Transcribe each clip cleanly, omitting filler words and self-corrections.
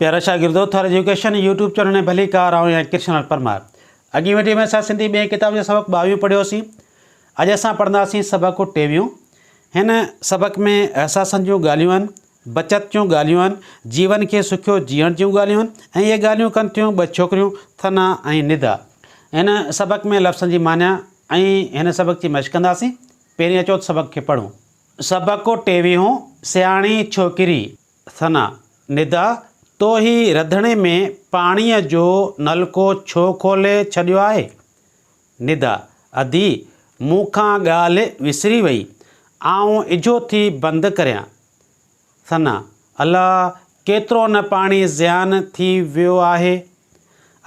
پيارا شاگردو Thar education YouTube channel ۾ ڀليڪار آئون آهيان ڪرشن لال پرمار اڳين وڊيو ۾ اسان سنڌي ٻئين ڪتاب جو سبق ٻاويهون پڙهيوسين اڄ اسان پڙهنداسين سبق ٽيويهون هن سبق ۾ احساسن جون ڳالهيون آهن بچت جون ڳالهيون آهن جيون کي سکيو جيئڻ جون ڳالهيون آهن ۽ اهي ڳالهيون ڪن ٿيون ٻه ڇوڪريون ٿنا ۽ ندا هن سبق ۾ لفظن جي معنيٰ ۽ هن سبق جي مشق ڪنداسين پهرين اچو ته سبق کي پڙهون سبق ٽيويهون سياڻي ڇوڪري ثنا، ندا، تو هي رڌڻي ۾ پاڻيء جو نلڪو ڇو کولي ڇڏيو آهي؟ ندا، ادي، مون کان ڳالهه وسري وئي، آئون اجهو ٿي بند ڪريان. ثنا، الا، ڪيترو نه پاڻي زيان ٿي ويو آهي.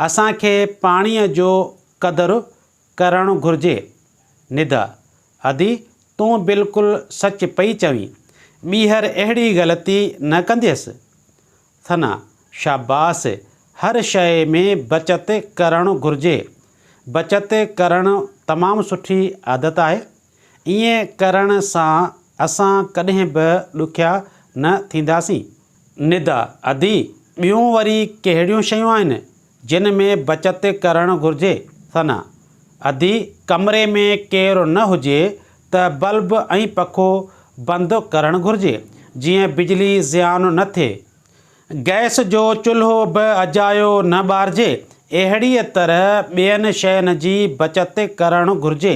اسان کي پاڻيء جو قدر ڪرڻ گهرجي. ندا، ادي، تون بلڪل سچ پئي چوين. ٻيهر اهڙي غلطي نه ڪنديس. ثنا، شاباس، هر شيء ۾ بچت ڪرڻ گهرجي. بچت ڪرڻ تمام سٺي عادت آهي. ائين ڪرڻ سان اسان ڪڏهن به ڏکيا نه ٿينداسين. ندا، ادي، ٻيون وري ڪهڙيون شيون آهن، جن ۾ بچت ڪرڻ گهرجي. ثنا، ادي، ڪمري ۾ ڪير نه هجي ته بلب ۽ پکو بند ڪرڻ گهرجي، جيئن بجلي زيان نه ٿئي. گئس جو چلهو به اجايو نه ٻارجي. اهڙيء طرح ٻين شين جي بچت ڪرڻ گهرجي.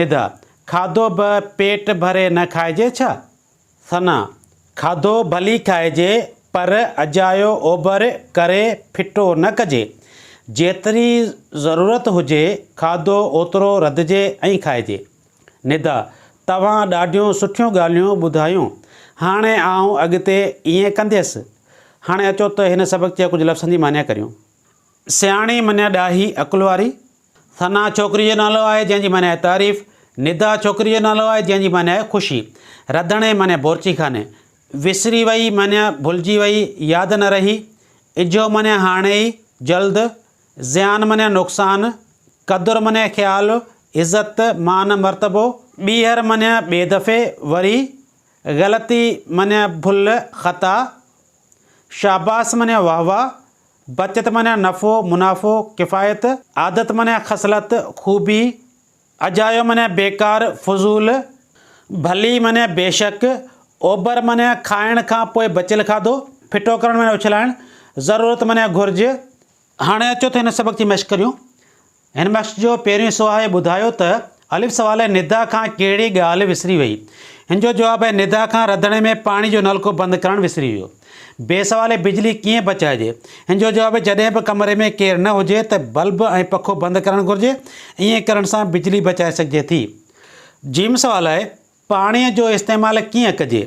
ندا، کاڌو به پيٽ ڀري نه کائجي ڇا؟ ثنا، کاڌو ڀلي کائجي پر اجايو اوبر ڪري ڦٽو نه ڪجي. جيتري ضرورت هجي کاڌو اوترو رڌجي ۽ کائجي. ندا، توهان ڏاڍيون سٺيون ڳالهيون ٻڌايون. هاڻي آئون اڳتي ائين ڪنديس. هاڻي اچو ته هن سبق جي ڪجهه لفظن جي معنيٰ ڪريون. سياڻي معنيٰ ڏاهي، عقل واري. ثنا ڇوڪري جو نالو آهي جنهن جي معنيٰ آهي تعريف. ندا ڇوڪري جو نالو آهي جنهن جي معنيٰ آهي خوشي. رڌڻي معنيٰ بورچي خاني. وسري وئي معنيٰ ڀلجي وئي، ياد نه رهي. اجهو معنيٰ هاڻي ئي، جلد. زيان معنيٰ نقصان. قدر معنيٰ خيال، عزت، مان مرتبو. ٻيهر معنيٰ ٻئي دفعي، وري. غلطي معنيٰ ڀل، خطا. شاباس معنيٰ واهه واهه. بچت معنيٰ نفعو، منافعو، ڪفايت. عادت معنيٰ خصلت، خوبي. اجايو معنيٰ بيڪار، فضول. ڀلي معنيٰ بيشڪ. اوبر معنيٰ کائڻ کان پوء بچيل کاڌو. ڦٽو ڪرڻ معنيٰ اڇلائڻ. ضرورت معنيٰ گهرج. هاڻي اچو ته هن سبق جي مشق ڪريون. هن مشق جو پهريون حصو آهي ٻڌايو ته الف سوال آهي ندا کان ڪهڙي ڳالهه وسري وئي؟ هن جو جواب آهي ندا کان رڌڻي ۾ پاڻي جو نلڪو بند ڪرڻ وسري ويو. بي سوال آهي بجلي ڪيئن بچائجي؟ هن جو جواب آهي جڏهن به ڪمري ۾ ڪير نه هجي ته بلب ۽ پکو بند ڪرڻ گهرجي ائين ڪرڻ سان بجلي بچائي سگهجي ٿي. جيم سوال آهي پاڻي جو استعمال ڪيئن ڪجي؟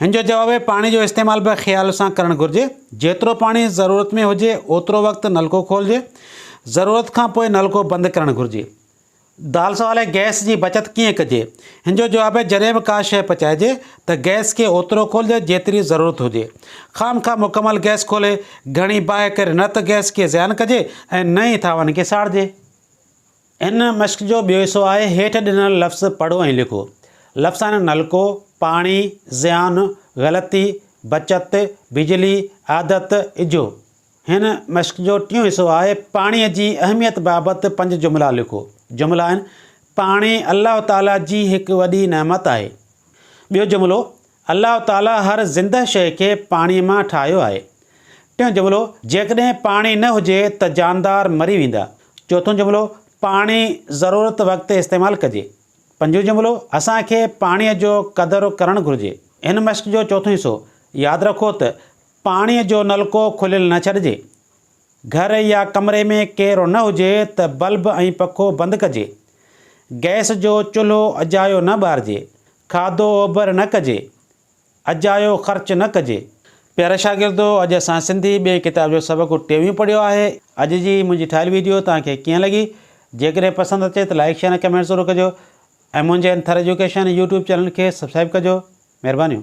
هن جو جواب آهي پاڻي جو استعمال به خيال سان ڪرڻ گهرجي. جيترو پاڻي ضرورت ۾ هجي اوترو وقت نلڪو کولجي. ضرورت کان پوء نلڪو بند ڪرڻ گهرجي. دال سوال آهي گئس جي بچت ڪيئن ڪجي؟ هن جو جواب آهي جڏهن به ڪا شيء پچائجي ته گئس کي اوترو کولجي جيتري ضرورت هجي. خام خواهه مڪمل گئس کولي گهڻي باهه ڪري نه ته گئس کي زيان ڪجي ۽ نه ئي ٿانون کي ساڙجي. هن مشق جو ٻيو حصو آهي هيٺ ڏنل لفظ پڙهو ۽ لکو. لفظ آهن نلڪو، پاڻي، زيان، غلطي، بچت، بجلي، عادت، اجهو. هن مشق جو ٽيون حصو آهي پاڻيء جي اهميت بابت پنج جملا لکو. جملا آهن، پاڻي الله تعاليٰ جي هڪ وڏي نعمت آهي. ٻيو جملو، الله تعاليٰ هر زنده شيء کي پاڻيء مان ٺاهيو آهي. ٽيون جملو، جيڪڏهن پاڻي نه هجي ته جاندار مري ويندا. چوٿون جملو، پاڻي ضرورت وقت استعمال ڪجي. پنجون جملو، اسان کي پاڻيء جو قدر ڪرڻ گهرجي. هن مشق جو چوٿون حصو، ياد رکو ته پاڻيء جو نلڪو کليل نه ڇڏجي. گهر يا ڪمري ۾ ڪير نه هجي ته بلب ۽ پکو بند ڪجي. گئس جو چلهو اجايو نه ٻارجي. کاڌو اوڀر نه ڪجي. اجايو خرچ نه ڪجي. پيارا شاگردو اڄ اسان سنڌي ٻئي ڪتاب جو سبق ٽيويهون پڙهيو آهي. اڄ جي منهنجي ٺاهيل ويڊيو توهان کي ڪيئن لڳي؟ جيڪڏهن پسند اچي ته لائيڪ شيئر ۽ ڪمينٽ ضرور ڪجو ۽ منهنجي هن ٿر ايجوڪيشن يوٽيوب چينل کي سبسڪرائيب ڪجو. مهربانيون.